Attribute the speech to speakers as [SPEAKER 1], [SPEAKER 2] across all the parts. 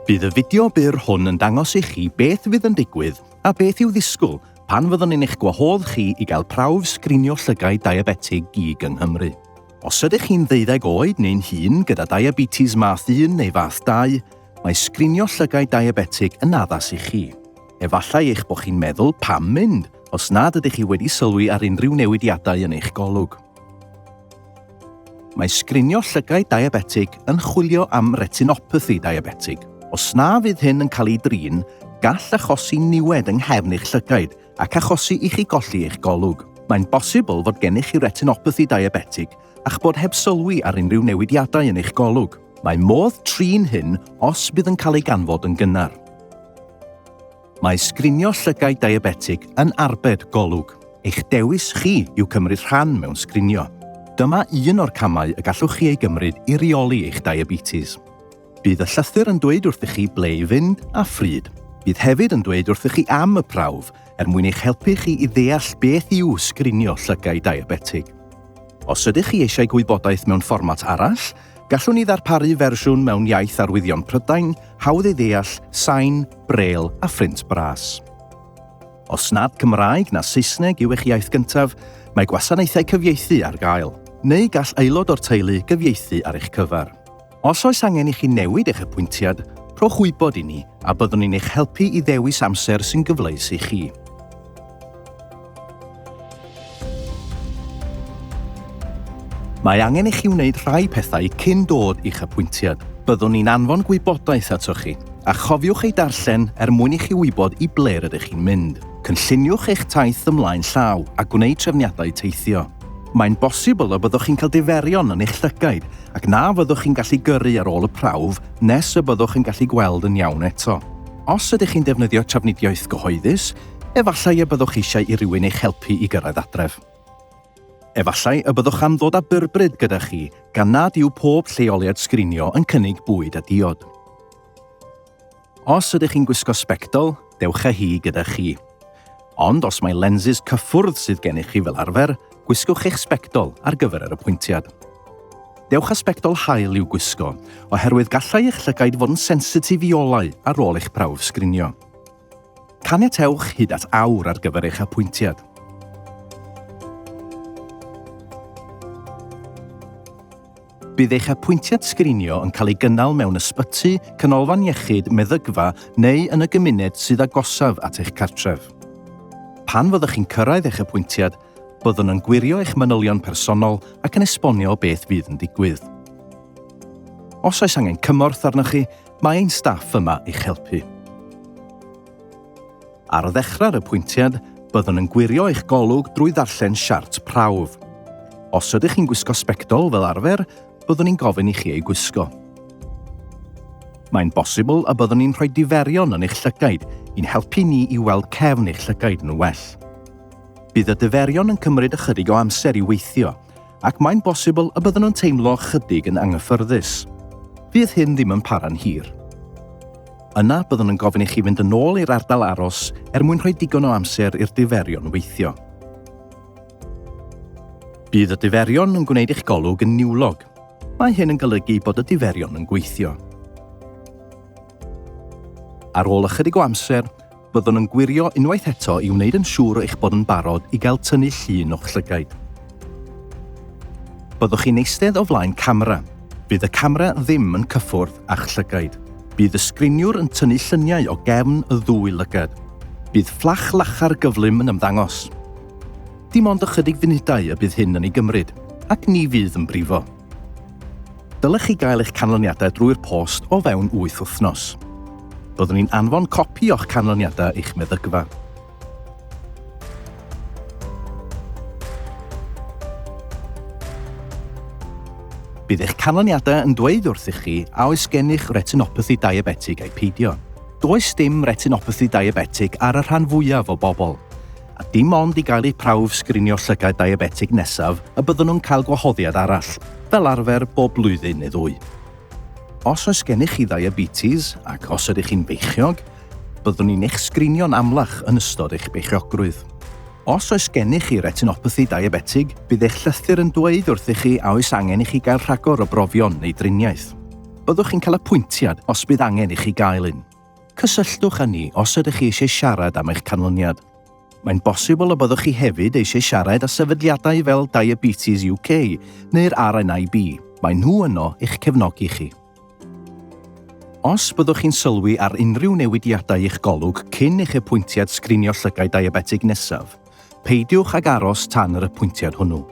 [SPEAKER 1] Bydd y fideo byr hwn yn dangos i chi beth fydd yn digwydd a beth i'w ddisgwyl pan fyddwn ni'n eich gwahodd chi i gael prawf sgrinio llygaid diabetig gig yng Nghymru. Os ydych chi'n ddeuddeg oed neu'n hŷn gyda diabetes math 1 neu fath 2, mae sgrinio llygaid diabetig yn addas i chi. Efallai eich bod chi'n meddwl pam mynd os nad ydych chi wedi sylwi ar unrhyw newidiadau yn eich golwg. Mae sgrinio llygaid diabetig yn chwilio am retinopathy diabetig. Os na fydd hyn yn cael ei drin, gall achosi niwed yng nghefn eich llygaid ac achosi i chi golli eich golwg. Mae'n bosibl fod gennych chi retinopathy diabetig a'ch bod heb sylwi ar unrhyw newidiadau yn eich golwg. Mae modd trin hyn os bydd yn cael ei ganfod yn gynnar. Mae sgrinio llygaid diabetig yn arbed golwg. Eich dewis chi yw cymryd rhan mewn sgrinio. Dyma un o'r camau y gallwch chi ei gymryd i reoli eich diabetes. Bydd y llythyr yn dweud wrthych chi ble i fynd a phryd. Bydd hefyd yn dweud wrthych chi am y prawf er mwyn eich helpu chi i ddeall beth yw sgrinio llygaid diabetig. Os ydych chi eisiau gwybodaeth mewn fformat arall, gallwn ni ddarparu fersiwn mewn iaith arwyddion Prydain, hawdd ei ddeall, sain, brêl a phrint bras. Os nad Cymraeg na Saesneg yw eich iaith gyntaf, mae gwasanaethau cyfieithu ar gael, neu gall aelod o'r teulu gyfieithu ar eich cyfer. Os oes angen i chi newid eich apwyntiad, rhowch wybod i ni a byddwn ni'n eich helpu i ddewis amser sy'n gyfleus i chi. Mae angen i chi wneud rhai pethau cyn dod i'ch apwyntiad. Byddwn ni'n anfon gwybodaeth atoch chi, a chofiwch ei darllen er mwyn i chi wybod i ble rydych chi'n mynd. Cynlluniwch eich taith ymlaen llaw a gwneud trefniadau teithio. Mae'n bosibl y byddwch chi'n cael diferion yn eich llygaid ac na fyddwch chi'n gallu gyrru ar ôl y prawf nes y byddwch yn gallu gweld yn iawn eto. Os ydych chi'n defnyddio trafnidiaeth gyhoeddus, Efallai y byddwch eisiau i rywun eich helpu i gyrraedd adref. Efallai y byddwch am ddod â byrbryd gyda chi gan nad yw pob lleoliad sgrinio yn cynnig bwyd a diod. Os ydych chi'n gwisgo sbectol, dewch â hi gyda chi. Ond os mae lensys cyffwrdd sydd gennych chi fel arfer, gwisgwch eich sbectol ar gyfer yr apwyntiad. Dewch â sbectol haul i'w gwisgo, oherwydd gallai eich llygaid fod yn sensitif i olau ar ôl eich prawf sgrinio. Caniatewch hyd at awr ar gyfer eich apwyntiad. Bydd eich apwyntiad sgrinio yn cael ei gynnal mewn ysbyty, canolfan iechyd, meddygfa neu yn y gymuned sydd agosaf at eich cartref. Pan fyddwch chi'n cyrraedd eich apwyntiad, byddwn yn gwirio eich manylion personol ac yn esbonio beth fydd yn digwydd. Os oes angen cymorth arnoch chi, Mae ein staff yma i'ch helpu. Ar ddechrau'r apwyntiad, byddwn yn gwirio eich golwg drwy ddarllen siart prawf. Os ydych chi'n gwisgo sbectol fel arfer, byddwn ni'n gofyn i chi ei gwisgo. Mae'n bosibl y byddwn ni'n rhoi diferion yn eich llygaid i'n helpu ni i weld cefn eich llygaid yn well. Bydd y diferion yn cymryd ychydig o amser i weithio, ac mae'n bosibl y byddwn yn teimlo ychydig yn anghyffyrddus. Fydd hyn ddim yn para'n hir. Yna, byddwn yn gofyn i chi fynd yn ôl i'r ardal aros er mwyn rhoi digon o amser i'r diferion weithio. Bydd y diferion yn gwneud eich golwg yn niwlog. Mae hyn yn golygu bod y diferion yn gweithio. Ar ôl ychydig o amser, Byddwn yn gwirio unwaith eto i wneud yn siŵr eich bod yn barod i gael tynnu llun o'ch llygaid. Byddwch chi'n eistedd o flaen camera. Bydd y camera ddim yn cyffwrdd â'ch llygaid. Bydd y sgriniwr yn tynnu lluniau o gefn y ddwy lygad. Bydd fflach lachar gyflym yn ymddangos. Dim ond ychydig funudau y bydd hyn yn ei gymryd, ac ni fydd yn brifo. Dylech chi gael eich canlyniadau drwy'r post o fewn wyth wythnos. Byddwn ni'n anfon copi o'ch canlyniadau i'ch meddygfa. Bydd eich canlyniadau yn dweud wrthych chi a oes gennych retinopathy diabetig ai peidio. Does dim retinopathy diabetig ar y rhan fwyaf o bobl. A dim ond i gael eu prawf sgrinio llygaid diabetig nesaf y byddwn nhw'n cael gwahoddiad arall, fel arfer bob blwyddyn neu ddwy. Os oes gennych chi ddiabetes ac os ydych chi'n feichiog, byddwn ni'n eich sgrinio'n amlach yn ystod eich beichiogrwydd. Os oes gennych chi retinopathy diabetig, bydd eich llythyr yn dweud wrthych chi a oes angen i chi gael rhagor o brofion neu driniaeth. Byddwch chi'n cael apwyntiad os bydd angen i chi gael un. Cysylltwch â ni os ydych chi eisiau siarad am eich canlyniad. Mae'n bosibl y byddwch chi hefyd eisiau siarad â sefydliadau fel Diabetes UK neu'r RNIB. Maen nhw yno i'ch cefnogi chi. Os byddwch chi'n sylwi ar unrhyw newidiadau i'ch golwg cyn eich apwyntiad sgrinio llygaid diabetig nesaf, peidiwch ag aros tan yr apwyntiad hwnnw.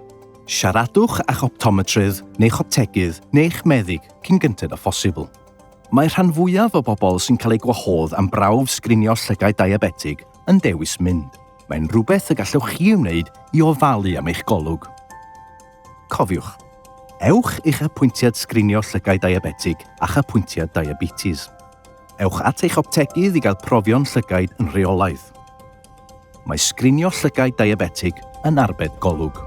[SPEAKER 1] Siaradwch â'ch optometrydd neu'ch optegydd neu'ch meddyg cyn gynted â phosibl. Mae'r rhan fwyaf o bobl sy'n cael eu gwahodd am brawf sgrinio llygaid diabetig yn dewis mynd. Mae'n rhywbeth y gallwch chi ei wneud i ofalu am eich golwg. Cofiwch, ewch i'ch apwyntiad sgrinio llygaid diabetig a'ch apwyntiad diabetes. Ewch at eich optegydd i gael profion llygaid yn rheolaidd. Mae sgrinio llygaid diabetig yn arbed golwg.